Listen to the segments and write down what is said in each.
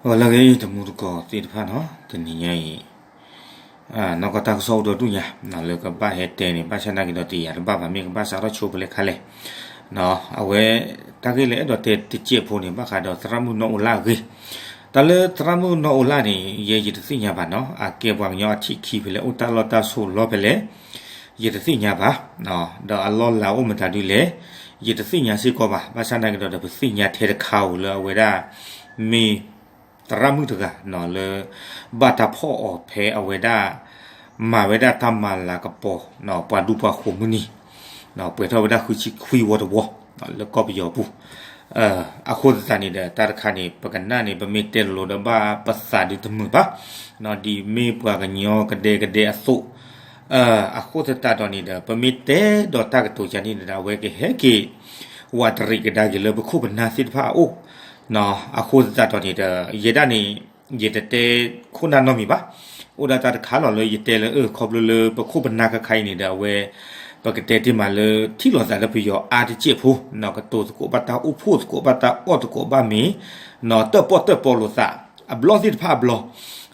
ဂီၤလၢအဂ့ၤ တံၤသကိးသ့ၣ်တဖၣ်နီၤ, တနံၤညါအံၤ နီၢ်ကီၢ်တၢ်ကစီၣ်အိၣ်ဒီဒူၣ်ညါ လၢကဘၣ်ဟဲတဲန့ၣ် ဘၣ်ဆၣ်သနာ်က့ဒီးတယာ်တဘၣ်ဘၣ် မ့ၢ်ကဘၣ်စးထီၣ်ဆိဖဲလဲၣ်ခါလဲၣ်. အဝဲ တၢ်ဂ့ၢ်လၢအဲၣ်ဒိးတဲတစဲးဖိန့ၣ် ဘၣ်ဃးဒီးသရၣ်မုၣ်နီၢ်အိၣ်လၢ်အဂ့ၢ်, တၢ်လၢသရၣ်မုၣ်နီၢ်အိၣ်လၢ်န့ၣ် ယဲယတသ့ၣ်ညါဘၣ်နီၤ, အကဲပှၤကညီအထံၣ်ခံဖဲလဲၣ် အိၣ်တၢ်လီၢ်တၢ်စိၤလီၤဖဲလဲၣ် ယတသ့ၣ်ညါဘၣ်, ဒီးအလီၢ်လၤအိၣ်မတၤဒုလဲၣ် ယတသ့ၣ်ညါစ့ၢ်ကီးဘၣ်. ဘၣ်ဆၣ်သနာ်က့ဒီး ပသ့ၣ်ညါထဲတခါဧိၤလၢအဝဲဒၣ် မ့ၢ် သရၣ်မုၣ်တဂၤလၢ ဘၣ်တၢ်ဖီၣ်အီၤဖဲအဝဲဒၣ် မၤဝဲဒၣ်တၢ်မၤလၤကပီၤ ပှၤဒူပှၤဃိၤမုၢ်နံၤ, ပှဲၤထီၣ်ဝဲဒၣ်ဃုဆံခွံဝီတဝီ လၢကီၢ်ပယီၤပူၤ အဃိသတးန့ၣ်ဒီး တၢ်တခါန့ၣ် ပကနၣ်န့ၣ် ပမ့ၢ်တဲလိၤဒီးဘၣ်ပသးဒုတမုာ်ဘၣ်, ဒ်မ့ၢ်ပှၤကညီကဒဲကဒဲအသိး, အဃိသတးဒီးန့ၣ်ဒီး ပမ့ၢ်တဲဒီးတၢ်ကတိၤယၤန့ၣ်ဒီး အဝဲကဟဲက့ၤ ဝးတရံးကဒါက့ၤလၢပခိၣ်ပနၢ်သ့ၣ်တဖၣ်အအိၣ်, အဃိသတးဒီးန့ၣ်ဒီး ယဲဒၣ်န့ၣ် ယတတဲခိၣ်နၢ်နီတမံၤဘၣ်. အိၣ်ဒၣ်တၢ်တခါလီၤလၢယတဲလၢ ခီဖျိလၢပခိၣ်ပနၢ်ခါခါအံၤန့ၣ်ဒီး အဝဲ ပကတဲတ့ၢ်မးလၢထံၣ်လိာ်သးလၢပယီၤအါတစဲးဖိ ကတိၤသကိးဘၣ်တၢ်အိၣ်ဖှိၣ်သကိးဘၣ်တၢ်အီၣ်သကိးဘၣ်မ့ၤ တၢၣ်ပီၣ်တၢၣ်ပီလိာ်သး အဘျီသ့ၣ်တဖၣ်အဘျီ,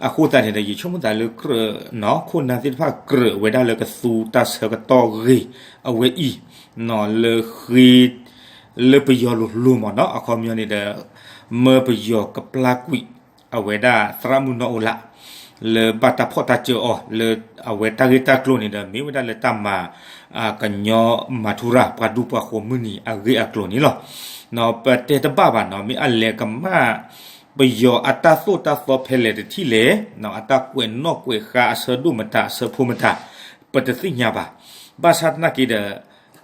အဃိသတးန့ၣ်ဒီး ယဆိကမိၣ်သးလၢကြၢး ခိၣ်နၢ်သ့ၣ်တဖၣ်ကြၢးဝဲဒၣ်လၢကသူတၢ်ဆၢကတီၢ်ဂ့ၤ အဝဲအံၤ လၢဃ့ လၢပယီၤလိၤလိၤမ့ၢ်နီၤ, အခီပညီန့ၣ်ဒီး မၢပယီၤကပျၢ်ကွံာ် အဝဲဒၣ်သရၣ်မုၣ်နီၢ်အိၣ်လၢ် လၢဘၣ်တၢ်ဖီၣ်တၢ်စၢအီၤ လၢအဝဲတၢ်ဂ့ၢ်တၢ်ကျိၤန့ၣ်ဒီး မ့ၢ်ဝဲဒၣ်လၢတၢ်မၤ ကညီမၤထူရၤ ပှၤဒူပှၤဃိၤမုၢ်နံၤအဂ့ၢ်အကျိၤန့ၣ်လီၤ. ပတဲတဘၣ်ဘၣ်နီၤ, မ့ၢ်အလဲၤကမၣ် ပယီၤအတၢ်သိၣ်တၢ်သီဖဲလဲၣ်တထံၣ်လဲၣ်, အတၢ်ကွဲးနီၣ်ကွဲးဃါအဆၢဒိၣ်မတၤ အဆၢဖိမတၤ ပတသ့ၣ်ညါဘၣ်. ဘၣ်ဆၣ်သနာ်က့ဒီး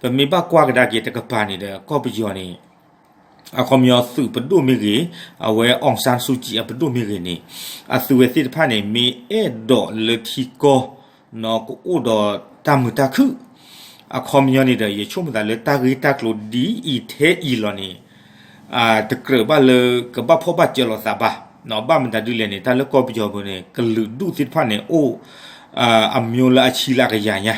ပမ့ၢ်ဘၣ်ကွၢ်ကဒါက့ၤတကပၤန့ၣ်ဒီး ကီၢ်ပယီၤန့ၣ် အခီပညီသုးပဒိၣ်မ့ၢ်ဂ့ၤ, အဝဲအောင်ဆန်းစုကြည်အပဒိၣ်မ့ၢ်ဂ့ၤန့ၣ် အသုဝဲသ့ၣ်တဖၣ်န့ၣ် မ့ၢ်အဲၣ်ဒိးလၢထံကီၢ် ကအိၣ်ဒီးတၢ်မုာ်တၢ်ခုၣ်, အခီပညီန့ၣ်ဒီး ယဆိကမိၣ်သးလၢတၢ်ဂ့ၢ်တၢ်ကျိၤဒ်အံၤထဲအံၤလီၤန့ၣ် တကြၢးဘၣ်လၢ ကဘၣ်ဖီၣ်ဘၣ်စၢၤလိာ်သးဘၣ်, ဘၣ်မတၤဒ်လဲၣ်န့ၣ် တၢ်လၢကီၢ်ပယီၤပူၤန့ၣ် ကလုာ်ဒူၣ်သ့ၣ်တဖၣ်န့ၣ်အိၣ် အမျိုးလၢအဆံလၢကယၤညါ,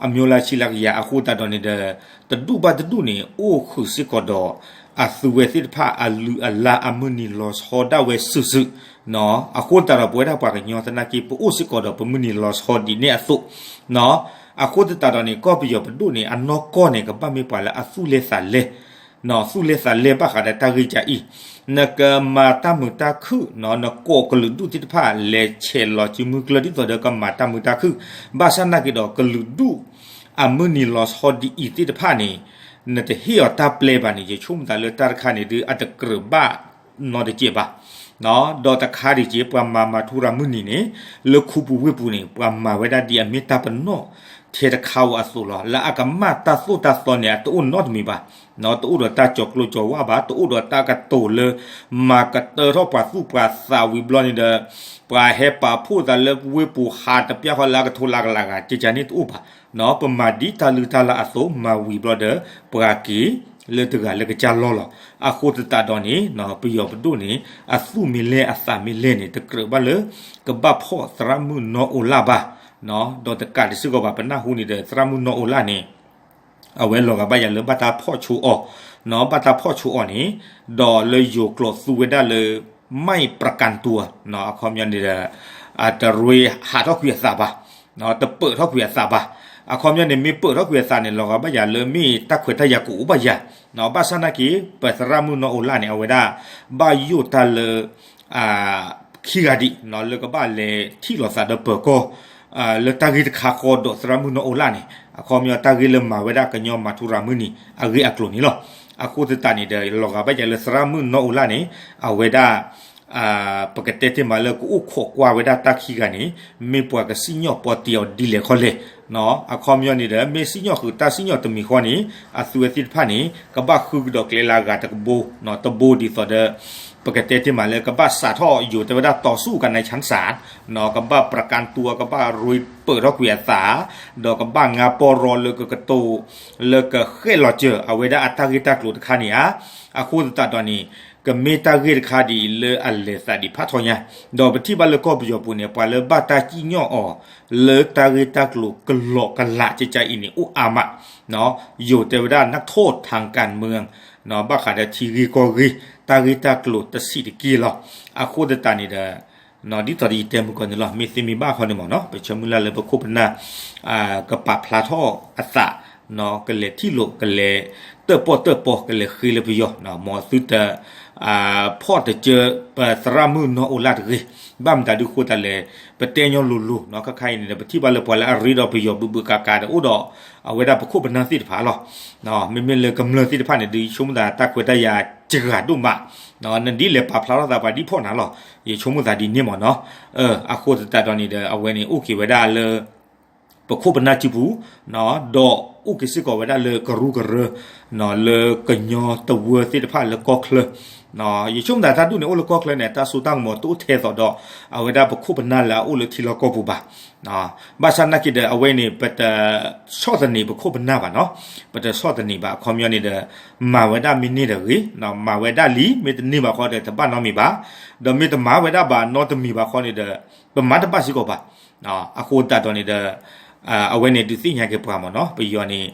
အမျိုးလၢအဆံလၢကယၤ အဃိသတးဒီးန့ၣ်ဒီး တဒူၣ်ဘၣ်တဒူၣ်န့ၣ် အိၣ်ဃုာ်စ့ၢ်ကီးဒီး အသုဝဲသ့ၣ်တဖၣ်အလုၢ်အလၢ်အမုၢ်နံၤလီၤဆီဒၣ်ဝဲစုာ်စုာ်, အဃိသတးဒီး ပဝဲဒၣ်ပှၤကညီသနာ်က့ ပအိၣ်စ့ၢ်ကီးဒီးပမုၢ်နံၤလီၤဆီဒ်န့ၣ်အသိး, အဃိသတးဒီးန့ၣ် ကီၢ်ပယီၤပဒိၣ်န့ၣ် အနီၢ်ကီၢ်န့ၣ် ကဘၣ်မ့ၢ်ပှၤလၢအသူၣ်လဲသးလဲ သူၣ်လဲသးလဲဘၣ်ဃးဒီးတၢ်ဂ့ၢ်ကၢ်အံၤ, နကမၤတၢ်မုာ်တၢ်ခုၣ် နကိးကလုာ်ဒူၣ်သ့ၣ်တဖၣ် လဲၤဆဲးလီၤစုမုၢ်ကျၢၢ်ဒ်သိးဒီးကမၤတၢ်မုာ်တၢ်ခုၣ်, ဘၣ်ဆၣ်သနာ်က့ဒီး ကလုာ်ဒူၣ်အမုၢ်နံၤလီၤဆီဒ်အံၤသ့ၣ်တဖၣ်န့ၣ် နတဟ့ၣ်အီၤတၢ်ပျဲဘၣ်န့ၣ် ယဆိကမိၣ်သးလၢတၢ်တခါန့ၣ်ဒုး အတကြၢးဘၣ်နီတစဲးဘၣ်. ဒီးတခါဒံးက့ၤ ပှၤမၤမၤထူရၤမုၢ်နံၤန့ၣ် လၢခူပူၤဝ့ၢ်ပူၤန့ၣ် ပှၤမၤဝဲဒၣ်ဒ်အမ့ၢ်တၢ်ပနီၣ်ထဲတခါဧိၤအသိးလီၤ. လၢအကမၣ်တၢ်သိၣ်တၢ်သီန့ၣ် အတအိၣ်နီတမံၤဘၣ်, တအိၣ်ဒီးတၢ်ကၠီၤကျိၤကၠီၤဝါဘၣ်, တအိၣ်ဒီးတၢ်ကတိၤလၢ မၤကတၢၢ်ထီၣ်ပှၤသူၣ်ပှၤသးဝံၤဘျီန့ၣ်ဒီး ပှၤဟဲပာ်ဖှိၣ်သးလၢဝ့ၢ်ပူၤဟးတပျၢ်ဃီလၢအကထိလၢကလးဂၤ ကကန့ၣ်တအိၣ်ဘၣ်. ပမၤဒ်တၢ်လုၢ်တၢ်လၢ်အသိး မၤဝံၤဘျီဒီး ပှၤက့ၤလၢတဂၤလၢကစၢ်လီၢ်လီၤ. အဃိသတးဒီးန့ၣ် ပယီၤပဒိၣ်န့ၣ် အသူၣ်မ့ၢ်လဲၢ်အသးမ့ၢ်လဲၢ်န့ၣ် တကြၢးဘၣ်လၢ ကဘၣ်ဖီၣ်သရၣ်မုၣ်နီၢ်အိၣ်လၢ်ဘၣ်, ဒီးတကးဒံးစ့ၢ်ကီးဘၣ် ပနၢ်ဟူန့ၣ်ဒီး သရၣ်မုၣ်နီၢ်အိၣ်လၢ်န့ၣ် အဝဲလီၤဂာ်ဘၣ်ယၤလၢဘၣ်တၢ်ဖီၣ်ဆိအီၤ, ဘၣ်တၢ်ဖီၣ်ဆိအီၤန့ၣ် ဒီးလၢယိၤကျိာ်သူဝဲဒၣ်လၢ ไม่ประกันตัว အခီပညီန့ၣ်ဒီး တရ့ဟးထီၣ်ကွံာ်အသးဘၣ်, တပၢၢ်ထီၣ်ကွံာ်အသးဘၣ်. အခီပညီန့ၣ် မ့ၢ်ပၢၢ်ထီၣ်ကွံာ်အသးန့ၣ် လီၤဂာ်ဘၣ်ယၤလၢမ့ၢ်တၢ်ခွဲးတၢ်ယာ်ကအိၣ်ဘၣ်ယၤ, ဘၣ်ဆၣ်သနာ်က့ ပသရၣ်မုၣ်နီၢ်အိၣ်လၢ်န့ၣ် အဝဲဒၣ် ဘၣ်ယိၣ်တၢ်လၢ ခံဂၤဒံး လၢကဘၣ်လဲၤထံၣ်လိာ်သးဒီးပၢၤကီၢ် လၢတၢ်ဂ့ၢ်တခါဃီဒီးသရၣ်မုၣ်နီၢ်အိၣ်လၢ်န့ၣ် အခီပညီတၢ်ဂ့ၢ်လၢမၤဝဲဒၣ်ကညီမၤထူရၤမုၢ်နံၤအဂ့ၢ်အကျိၤန့ၣ်လီၤ. အဃိသတးန့ၣ်ဒီး လီၤဂာ်ဘၣ်ယၤလၢသရၣ်မုၣ်နီၢ်အိၣ်လၢ်န့ၣ် အဝဲဒၣ် ပကတဲတ့ၢ်မးလၢကအိၣ်ခိးကွၢ်ဝဲဒၣ်တၢ်ခံဂၤန့ၣ် မ့ၢ်ပှၤကစံၣ်ညီၣ်ပီတ့အီၤဒ်လဲၣ်ခီလဲၣ် အခီပညီန့ၣ်ဒီး မ့ၢ်စံၣ်ညီၣ်ဃုာ်တၢ်စံၣ်ညီၣ်တမံၤဃီန့ၣ် အသုဝဲသ့ၣ်တဖၣ်န့ၣ် ကဘၣ်ဃုကဒီးကျဲလၢအဂၤတကဘိ တဘိဒ်သိးဒီး ပကတဲတ့ၢ်မးလၢ ကဘၣ်စးထီၣ်ယိၤတဲဝဲဒၣ်တီၤဆူၣ်ကနါဆၣ်စး ကဘၣ်ပြကၣ်တူ ကဘၣ်ရ့ပၢၢ်ထီၣ်ကွံာ်အသး ဒီးကဘၣ်ငါပီရီလၢကကတိၤ လၢကဃဲၣ်လီၤစၢၤ အဝဲဒၣ်အတၢ်ဂ့ၢ်တၢ်ကျိၤတခါန့ၣ်ဧါ. အဃိသတးဒီးန့ၣ် ကမ့ၢ်တၢ်ဂ့ၢ်တခါဒ်အံၤလၢအလဲၤသးဒံးဖးထီညါ ဒီးပထံၣ်ဘၣ်လၢကီၢ်ပယီၤပူၤန့ၣ် ပှၤလၢဘၣ်တၢ်စံၣ်ညီၣ်အီၤ လၢတၢ်ဂ့ၢ်တၢ်ကျိၤကလီကလးကကါအံၤန့ၣ် အိၣ်အါမး ယိၤတဲဝဲဒၣ် นักโทษทางการเมือง ဘၣ်ဃးဒီးထံဂ့ၢ်ကီၢ်ဂ့ၢ် တၢ်ဂ့ၢ်တၢ်ကျိၤတဆံးတက့ၢ်လီၤ. အဃိသတးန့ၣ်ဒီး ဒ်သိးဒီးယတဲမုၢ်ကီၢ်န့ၣ်လီၤ, မ့ၢ်သ့မ့ၢ်ဘၣ်ခီန့ၣ်မ့ၢ်နီၤ ပဆၢမုၢ်လၢ်လၢပခိၣ်ပနၢ် ကပာ်ဖျါထီၣ်အသး ကလဲၤထံၣ်လိာ် ကလဲၤတၢၣ်ပီၣ်တၢၣ်ပီ ကလဲၤဃ့လၢပယီၤ မ်သုတ ဖီၣ်တကၢ ပသရၣ်မုၣ်နီၢ်အိၣ်လၢ်တဂ့ၤ. ဘၣ်မတၤဒုးဃိသတးလဲၣ်, ပတဲညီလိၤလိၤ ခါခါအံၤန့ၣ်ဒီး ပထံၣ်ဘၣ်လၢပှၤလၢအရ့ဒီးပယီၤဘုးဘုးကးကးဒီး အိၣ်ဒီးအဝဲဒၣ်ပခိၣ်ပနၢ်သ့ၣ်တဖၣ်လီၤ. မ့မ့ၢ်လၢကမျၢၢ်သ့ၣ်တဖၣ်န့ၣ် ဒုးဆိကမိၣ်သးတၢ်ခွဲးတၢ်ယာ်စှၤဒိၣ်မး, နဒ်လဲၤပာ်ဖျါထီၣ်သးပှၤဒ်ဖီၣ်နၤလီၤ. ယဆိကမိၣ်သးဒ်န့ၣ်မ့ၢ်နီၤ. အဃိသတးဒီးန့ၣ်ဒီး အဝဲန့ၣ်အိၣ်က့ၤဝဲဒၣ်လၢ ပခိၣ်ပနၢ်စုပူၤ ဒီးအိၣ်က့ၤစ့ၢ်ကီးဝဲဒၣ်လၢကရူၢ်ကရၢ လၢကညီတဝၢသ့ၣ်တဖၣ်လၢကီၢ်ချၢ, ယဆိကမိၣ်သးတၢ်ဒူၣ်န့ၣ်အိၣ်လၢကီၢ်ချၢန့ၣ် တၢ်စိတၢ်ကမီၤတအိၣ်ထဲသိးဒီး အဝဲဒၣ်ပခိၣ်ပနၢ်လၢအအိၣ်လၢထံလီၢ်ကီၢ်ပူၤဘၣ်. ဘၣ်ဆၣ်နာ်က့ဒီး အဝဲန့ၣ် ပတဆီၣ်သနံးပခိၣ်ပနၢ်ဘၣ်နီၤ, ပတဆီၣ်သနံးဘၣ် အခီပညီန့ၣ်ဒီး မၤဝဲဒၣ်မ့ၢ်န့ၢ်ဒီးဂ့ၤ, မၤဝဲဒၣ်လံ မ့ၢ်တန့ၢ်ဘၣ်ဃီဒီး တဘၣ်နီတမံၤဘၣ်, ဒီးမ့ၢ်တမၤဝဲဒၣ်ဘၣ်နီတမံၤဘၣ်ဃီန့ၣ်ဒီး ပမၤတဘၣ်စ့ၢ်ကီးဘၣ်. အဃိသတးဒီးန့ၣ်ဒီး အဝဲန့ၣ်ဒုးသ့ၣ်ညါက့ၤပှၤမ့ၢ်နီၤ, ပယီၤန့ၣ်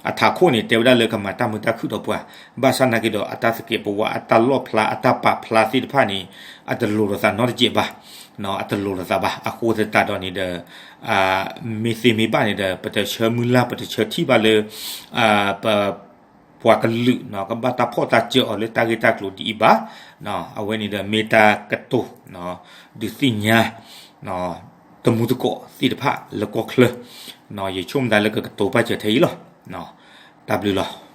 အထးခိၣ်န့ၣ် တဲဝဲဒၣ်လၢကမၤတၢ်မုာ်တၢ်ခုၣ်ဒီးပှၤ, ဘၣ်ဆၣ်နာ်က့ဒီး အတၢ်သကဲးပဝး အတၢ်လီၣ်ဖျါ အတၢ်ပာ်ဖျါသ့ၣ်တဖၣ်န့ၣ် အတလိၤလိာ်သးနီတစဲးဘၣ်, အတလိၤလိာ်သးဘၣ်. အဃိသတးဒီးန့ၣ်ဒီး မ့ၢ်သ့မ့ၢ်ဘၣ်န့ၣ်ဒီး ပတဆၢမုၢ်လၢ် ပတဆၢထံၣ်ဘၣ်လၢ ပ ပှၤကလုာ် ကဘၣ်တၢ်ဖီၣ်တၢ်စၢအီၤလၢတၢ်ဂ့ၢ်တၢ်ကျိၤဒ်အံၤဘၣ်. အဝဲန့ၣ်ဒီးမ့ၢ်တၢ်ကတိၤ ဒုးသ့ၣ်ညါ တမူတကိးသ့ၣ်တဖၣ်လၢကီၢ်ချၢ, ယဆိကမိၣ်သးလၢကကတိၤဘၣ်စၢၤထဲအံၤလီၤ. တၢ်ဘျုးလီၤ.